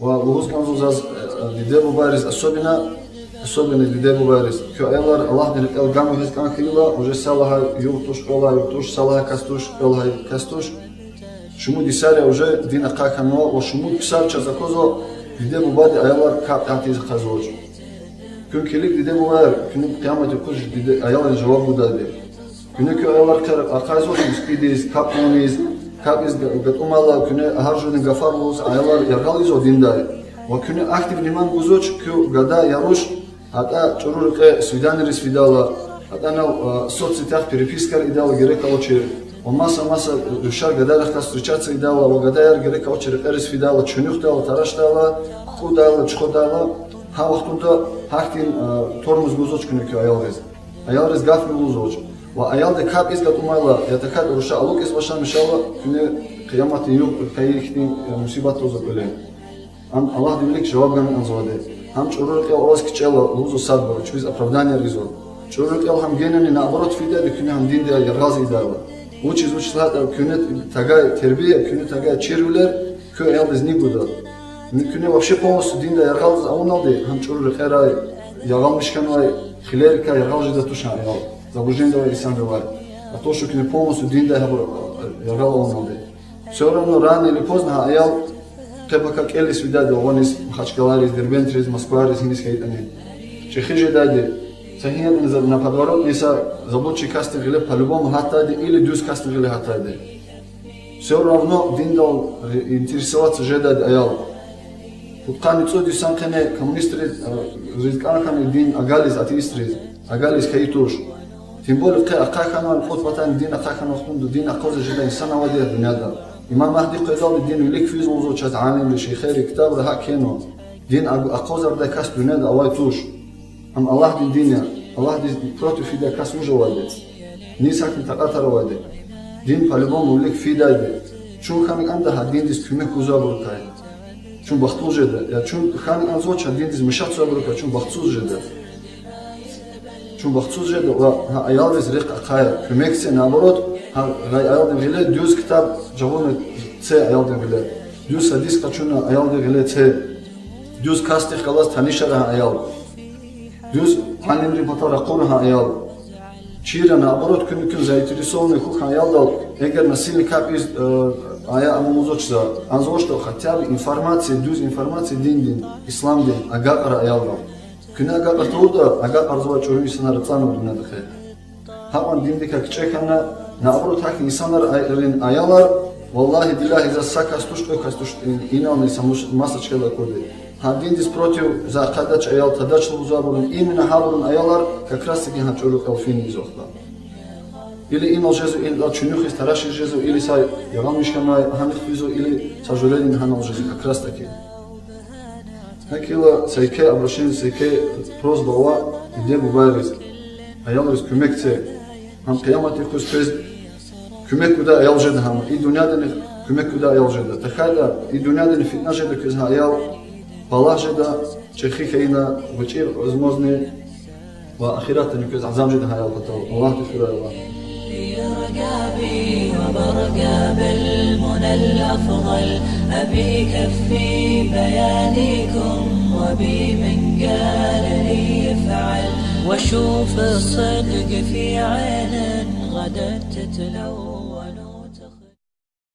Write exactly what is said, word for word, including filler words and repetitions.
Ва лугьуз кӀанзава заз, э, диде-бубайриз особенно, особенно диде-бубайриз. Куь аялар Аллагьдин рекьел гам вегьиз кӀан хьайила, уже са лагьай югъ туш, кьве лагьай югъ туш, са лагьай кас туш, кьве лагьай кас туш. Шумуд йисар я уже дин ахъа хьанва, ва шумуд йисар чаз аквазва, диде-бубади аялар капӀ тийиз ахъайзавач. Куьн килиг, диде-бубаяр, куьне къиямат юкъуз диде, аялрин жаваб гудайди. Куьне куь аялар хъел ахъайзавач мискӀиндиз, капӀ авуниз, капӀ ийиз га-, гатӀумайла, куьне гьар жуьредин гафар лугьуз аялар яргъал ийизва диндай. Ва куьне ахьтин внимание гузвач куь гада я руш, гьатӀа чӀуру рекье свиданиейриз фидайла, гьатӀа анал, а, соцсетях перепискаяр ийидайла герек авачир. Ва маса-маса рушар гадайрихъ галаз встречаться ийидайла, ва гадаяр герек авачир рекьериз фидайла, чуьнуьхдайла, тарашдайла, кӀудайла, чухудайла, гьа вахтунда гьахьтин, а, тормоз гузвач куьне куь аялриз. Аялриз гафни лугьузвач. Ва аялди капӀ ийиз гатӀумайла, я тахьайтӀа руша алукӀиз башламишайла, куьне къияматдин югъ хьайи хьтин, э, мусибат лугьузва кӀвале. Ам Аллагьдин вилик жаваб гана кӀанзавайди. Гьам чӀуру рекьел аваз кичӀела лугьузва садбур, чпиз оправданияр ийизва. ЧӀуру рекьел гьам генани, наоборот, фидайди куьне гьам диндиз яргъаз ийидайла. Вучиз, вучиз лагьайтӀа куьне тагай тербия, куьне тагай чирвилер куь аялдиз ни гуда. Куьне вообще полностью диндай яргъал авуналди, гьам чӀуру рекьерай, ягъалмиш хьанвай хилерикай яргъал жеда туш гьа аял, заблуждениеда авай инсанривай. А то, что куьне полностью диндай гьабур яргъал авуналди. Всё равно рано или поздно гьа аял къе-пака кӀелиз фидайди вуниз, Махачкъаладиз, Дербентдиз, Москвадиз, гьиниз хьайитӀани. ЧӀехи жедайди. Са гьинатӀани за-, на подворотне са заблудший касдин гъиле по-любому гьатдайди или дуьз касдин гъиле гьатдайди. Всё равно диндал интересоваться жедайди аял. Пудкъанни цӀуд йисан къене коммунистриз, э, риз кӀан хьана дин агализ атеистриз, агализ хьайи туш. Тем более къе ахъа хьанвай, кьуд патани дин ахъа хьанвай вахтунда дин акъвазиз жедай инсан авайди я дуьньяда. Имам Магьди къведалди дин вилик физ лугьузва чаз алимри, шейхери, ктабра гьакӀ кхьенва. Дин ак-, акъвазардай кас дуьньяда авай туш. Ам Аллагьдин дин я. Аллагьдиз против фидай кас вуж авайди? Низ гьахьтин такьатар авайди? Дин по-любому вилик фидайди. Чун хьана кӀанда гьа диндиз куьмек гузвайбурукай, чун бахтлу жеда. Я чун хьана кӀанзавач гьа диндиз мешатзавайбурукай, чун бахтсуз жеда. Чун бахтсуз жеда ва гьа аялриз рехъ ахъая, куьмек це, наоборот, гьа гьа аялдин гъиле дуьз ктаб жагъуна це аялдин гъиле. Дуьз гьадис къачуна аялдин гъиле це. Дуьз касдихъ галаз танишара гьа аял. Дуьз алимрин патав ракъура гьа аял. Чира, наоборот, куьн-куьн заинтересованный хьухь гьа аялдал, эгер насильно капӀ ийиз, э, ая ама лугьузвач за, кӀанзавач за хотя бы информация, дуьз информация диндин, исламдин агакьара аялдал. Куьне агакьар тавуртӀа, агакьарзавай чӀуру инсанар ацӀанва дуьньядихъ. Гьакьван диндикай кичӀе хьана, наоборот, гьахьтин инсанар, ай-, рин аялар, валлагьи-биллагьи, за са кас туш, кьве кас туш, инални са мус-, маса чкадал акурди. Гьа диндиз против, за ахъайдач аял, тадач лугьузвайбурун, именно гьабурун аялар как раз таки гьа чӀуру рекьел фин ийизвахтан. Или инал жезва, или чуьнуьхиз, тарашиз жезва, или са ягъалмиш хьанвай гьанихъ физва, или са жуьредин гьанал жезва как раз таки. ГьакӀ хьайила са еке обращение, са еке просьба ава диде-бубайриз, аялриз куьмек це. Гьам къиямат юкъуз квез куьмек гудай аял жеда гьам, и дуьньядани куьмек гудай аял жеда. ТахьайтӀа и дуьньядани фитна жеда квез гьа аял, балагь жеда, чӀехи хьайила, гъвечӀи возможный, ва ахиратдани квез азаб жеда гьа аял патал. Аллагьди хуьрай, Аллагь. برقى بالمنى الأفضل، أبي كفي بيانيكم، وبي من قال لي افعل، وأشوف الصدق في عين غدت تتلون.